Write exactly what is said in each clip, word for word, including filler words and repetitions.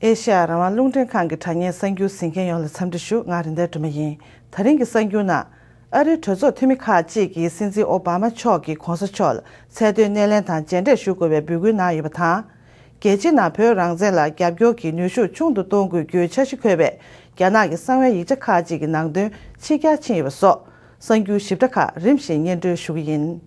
ཨེ་ཤ་ཡ་རང་དབང་རླུང་འཕྲིན་ཁང་གི་དྲ་བརྙན་གསར་འགྱུར་གཟིགས་མཁན་ཡོངས་ལ་འཚམས་འདྲི་ཞུ། ང་རེད་མདའ་སྒྲོལ་མ་ཡིན། ད་རིང་གི་གསར་འགྱུར་ནང་། ཨ་རིའི་གྲོས་ཚོགས་འཐུས་མི་ཁག་ཅིག་གིས་སྲིད་འཛིན་ཨོ་བྷ་མ་མཆོག་གི་གོང་ས་མཆོག་ལ་ཚད་མཐོའི་སྣེ་ལེན་དང་མཇལ་འཕྲད་ཞུ་དགོས་པའི་འབོད་སྐུལ་གནང་ཡོད་པ་དང་། རྒྱལ་སྤྱིའི་ནང་བོད་རང་བཙན་ལ་རྒྱབ་སྐྱོར་གྱི་ནུས་ཤུགས་ཆུང་དུ་གཏོང་དགོས་རྒྱུའི་འཆར་གཞི་འཁོད་པའི་རྒྱ་ནག་གི་གསང་བའི་ཡིག་ཆ་ཁག་ཅིག་གི་ནང་དོན་ཕྱི་གྱར་ཕྱིན་ཡོད་པ་སོགས་གསར་འགྱུར་ཞིབ་ཕྲ་ཁག་རིམ་བཞིན་སྙན་སྒྲོན་ཞུ་གི་ཡིན།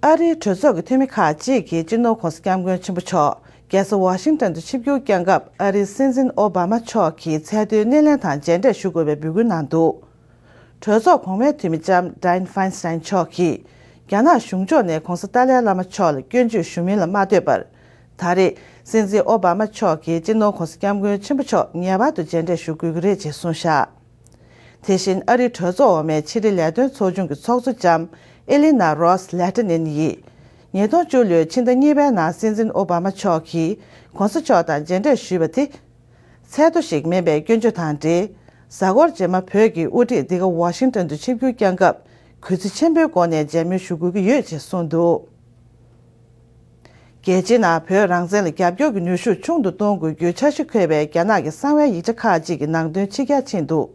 ཨ་རིའི་གྲོས་ཚོགས་ཀྱི་འཐུས་མི་ཁག་ཅིག་གིས་སྤྱི་ནོར་༧གོང་ས་༧སྐྱབས་མགོན་ཆེན་པོ་མཆོག་རྒྱལ་ས་ཝ་ཤིང་ཏོན་དུ་ཆིབས་བསྒྱུར་བསྐྱངས་སྐབས། ཨ་རིའི་སྲིད་འཛིན་ཨོ་བྷ་མ་མཆོག་གི་ཚད་མཐོའི་སྣེ་ལེན་དང་མཇལ་འཕྲད་ཞུ་དགོས་པའི་འབོད་སྐུལ་གནང་འདུག་གྲོས་ཚོགས་གོང་མའི་འཐུས་མི་ལྕམ་Dianne Feinstein་མཆོག་གིས། རྒྱ་ནག་གཞུང་ཕྱོགས་ནས་༧གོང་ས་ཏཱ་ལའི་བླ་མ་མཆོག་ལ་སྐྱོན་བརྗོད་ཞུ་མིན་ལ་མ་ལྟོས་པར། ད་རེས་སྲིད་འཛིན་ཨོ་བྷ་མ་མཆོག་གིས་སྤྱི་ནོར་༧གོང་ས་༧སྐྱབས་མགོན་ཆེན་པོ་མཆོག་ངེས་པར་དུ་མཇལ་འཕྲད་ཞུ་དགོས་ཀྱི་རེད་ཅེས་གསུངས་བཞག་དེ་བཞིན་ཨ་རིའི་གྲོས་ཚོགས་འོག་མའི་ཕྱི་དྲིལ་ལས་དོན་ཚོགས་ཆུང་གི་ཚོགས་གཙོ་ལྕམ་ཨེ་ལི་ན་རོས་ལེ་ཏི་ནིན་ཡིས། ཉིས་སྟོང་བཅུ་ལོའི་ཕྱི་ཟླ་གཉིས་པའི་ནང་སྲིད་འཛིན་ཨོ་བྷ་མ་མཆོག་གིས་གོང་ས་མཆོག་དང་མཇལ་འཕྲད་ཞུས་པ་དེ། ཚད་མཐོ་ཞིག་མིན་པའི་སྐྱོན་བརྗོད་དང་འབྲེལ། གཟའ་འཁོར་རྗེས་མ་བོད་ཀྱི་དབུ་ཁྲིད་འདི་ག་ཝ་ཤིང་ཏོན་དུ་ཆིབས་བསྒྱུར་བསྐྱངས་སྐབས། གུས་བརྩི་ཆེན་པོའི་སྒོ་ནས་མཇལ་མོལ་ཞུ་དགོས་ཀྱི་ཡོད་ཅེས་གསུངས་འདུག་རྒྱལ་སྤྱིའི་ནང་བོད་རང་བཙན་ལ་རྒྱབ་སྐྱོར་གྱི་ནུས་ཤུགས་ཆུང་དུ་གཏོང་དགོས་རྒྱུའི་འཆར་གཞི་འཁོད་པའི་རྒྱ་ནག་གི་གསང་བའི་ཡིག་ཆ་ཁག་ཅིག་གི་ནང་དོན་ཕྱི་གྱར་ཕྱིན་འདུག་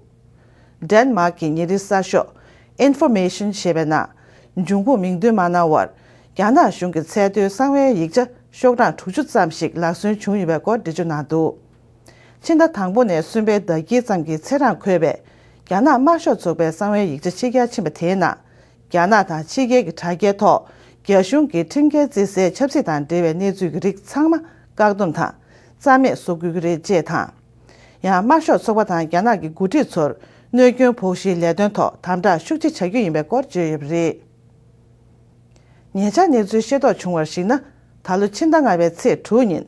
ཌེན་མཱག་གི་ཉིན་རེའི་གསར་ཤོག་Information་ཞེས་པའི་ནང་། འབྱུང་ཁུངས་མིང་འདོན་མ་གནང་བར། རྒྱ་ནག་གཞུང་གི་ཚད་མཐོའི་གསང་བའི་ཡིག་ཆ་ཤོག་གྲངས་དྲུག་ཅུ་ཙམ་ཞིག་ལག་སོན་བྱུང་ཡོད་པའི་སྐོར་འགྲེལ་བརྗོད་གནང་འདུག་ཕྱི་ཟླ་དང་པོ་ནས་གསུམ་པའི་ཟླ་དཀྱིལ་ཙམ་གྱི་ཚེས་གྲངས་འཁོད་པའི་རྒྱ་ནག་དམར་ཤོག་ཚོགས་པའི་གསང་བའི་ཡིག་ཆ་ཕྱི་གྱར་ཕྱིན་པ་དེའི་ནང་། རྒྱ་ནག་དང་ཕྱི་རྒྱལ་གྱི་དྲ་རྒྱའི་ཐོག་རྒྱ་གཞུང་གིས་ཁྲིམས་འགལ་བརྩི་སའི་ཆབ་སྲིད་དང་འབྲེལ་བའི་གནས་ཚུལ་གྱི་རིགས་ཚང་མ་བཀག་སྡོམ་དང་རྩ་མེད་བཟོ་དགོས་ཀྱི་རེད་ཅེས་དང་། ཡང་དམར་ཤོག་ཚོགས་པ་དང་རྒྱ་ནག་གི་འགོ་ཁྲིད་ཚོར་གནོད་སྐྱོན་ཕོག་གཞིའི་ལས་དོན་ཐོག་དམ་དྲག་ཤུགས་ཆེ་བྱ་རྒྱུ་ཡིན་པའི་སྐོར་བརྗོད་ཡོད་པ་རེད། ཉེ་ཆར་གནས་ཚུལ་ཤེས་རྟོགས་བྱུང་བར་གཞིགས་ན། ད་ལོ་ཕྱི་ཟླ་ལྔ་པའི་ཚེས་དྲུག་ཉིན།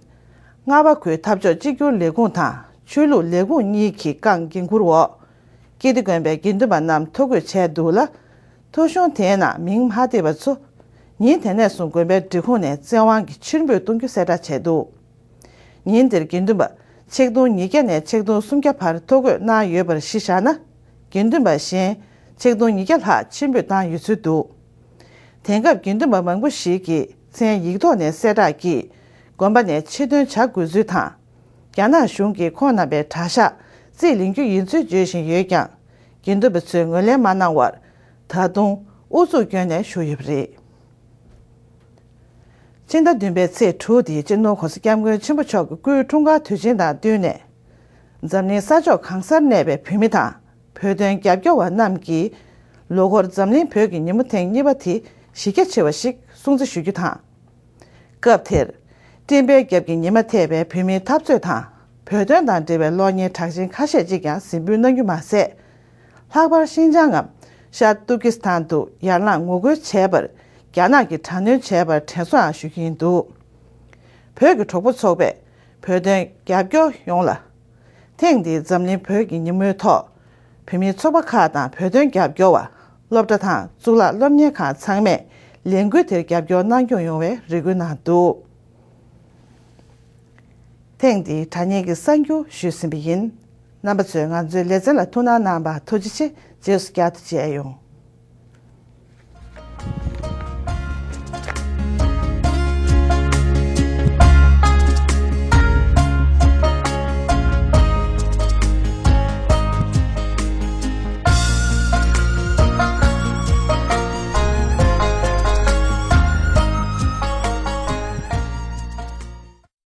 རྔ་བ་ཁུལ་འཐབ་ཕྱོགས་གཅིག་གྱུར་ལས་ཁུངས་དང་ཆོས་ལུགས་ལས་ཁུངས་གཉིས་ཀྱི་བཀའ་འགན་འཁུར་འོག་ཀིརྟི་དགོན་པའི་དགེ་འདུན་པ་རྣམས་ཐོ་འགོད་བྱས་འདུག་ལ། ཐོ་གཞུང་དེའི་ནང་མིང་མ་བཏེགས་པ་ཚོ། ཉིན་དེ་ནས་བཟུང་དགོན་པའི་སྒྲིག་ཁོངས་ནས་བཙན་དབང་གིས་ཕྱིར་འབུད་གཏོང་རྒྱུ་གསལ་བསྒྲགས་བྱས་འདུག་ཉིན་དེར་དགེ་འདུན་པ་ཆིག་སྟོང་ཉིས་བརྒྱ་ནས་ཆིག་སྟོང་སུམ་བརྒྱ་བར་ཐོ་འགོད་གནང་ཡོད་པར་གཞི་བཞག་ན། དགེ་འདུན་པ་གཞན་ཆིག་སྟོང་ཉིས་བརྒྱ་ལྷག་ཕྱིར་འབུད་བཏང་ཡོད་ཚུལ་འདུག་དེང་སྐབས་དགེ་འདུན་པ་མང་པོ་ཞིག་གིས་མཚན་ཡིག་ཐོག་ནས་གསལ་བསྒྲགས་ཀྱིས་དགོན་པ་ནས་ཕྱིར་ཐོན་བྱ་དགོས་ཚུལ་དང་། རྒྱ་ནག་གཞུང་གིས་ཁོང་རྣམ་པའི་གྲྭ་ཤག་རྩིས་ལེན་རྒྱུ་ཡིན་ཚུལ་བརྗོད་བཞིན་ཡོད་ཀྱང་། དགེ་འདུན་པ་ཚོས་ངོས་ལེན་མ་གནང་བར། ད་དུང་ཨུ་ཚུགས་བསྐྱོན་ནས་བཞུགས་ཡོད་པ་རེད། ཕྱི་ཟླ་བདུན་པའི་ཚེས་དྲུག་དེ་སྤྱི་ནོར་༧གོང་ས་༧སྐྱབས་མགོན་ཆེན་པོ་མཆོག་གི་སྐུའི་འཁྲུངས་སྐར་དུས་ཆེན་དང་བསྟུན་ནས། འཛམ་གླིང་ས་ཕྱོགས་གང་སར་གནས་པའི་བོད་མི་དང་། བོད་དོན་རྒྱབ་སྐྱོར་བ་རྣམས་ཀྱིས། ལོ་འཁོར་འཛམ་གླིང་བོད་ཀྱི་ཉིན་མོ་ཐེངས་གཉིས་པ་དེ་གཞི་རྒྱ་ཆེ་བ་ཞིག་སྲུང་བརྩི་ཞུ་རྒྱུ་དང་། སྐབས་དེར། སྤྲིན་པའི་རྒྱབ་ཀྱི་ཉི་མ་ཐེག་པའི་བོད་མིའི་འཐབ་རྩོད་དང་། བོད་དོན་དང་འབྲེལ་བའི་གློག་བརྙན་གྲགས་ཅན་ཁ་ཤས་ཅིག་ཀྱང་གཟིགས་འབུལ་གནང་རྒྱུ་མ་ཟད། ལྷག་པར་ཤིན་ཅང་ངམ་ཤར་ཏུར་ཀི་སི་ཐན་དུ་ཡར་ལངས་ངོ་རྒོལ་བྱས་པར་རྒྱ་ནག་གིས་དྲག་གནོན་བྱས་པར་དྲན་གསོའང་ཞུ་རྒྱུ་ཡིན་འདུག་བོད་ཀྱི་གྲོགས་པོ་ཚོགས་པས་བོད་དོན་རྒྱབ་སྐྱོར་ཡོངས་ལ། ཐེངས་འདིའི་འཛམ་གླིང་བོད་ཀྱི་ཉིན་མོའི་ཐོག་བོད་མིའི་ཚོགས་པ་ཁག་དང་བོད་དོན་རྒྱབ་སྐྱོར་བ། སློབ་གྲྭ་དང་གཙུག་ལག་སློབ་གཉེར་ཁང་ཚང་མས་ལས་འགུལ་དེར་རྒྱབ་སྐྱོར་གནང་སྐྱོང་ཡོང་བའི་རེ་སྐུལ་གནང་འདུག་ཐེངས་འདིའི་དྲ་བརྙན་གྱི་གསར་འགྱུར་ཞུས་ཟིན་པ་ཡིན། རྣམ་པ་ཚོས་ང་ཚོའི་ལེ་ཚན་ལ་ཐུགས་སྣང་གནང་བར་ཐུགས་རྗེ་ཆེ། རྗེས་སུ་བསྐྱར་དུ་མཇལ་ཡོང་།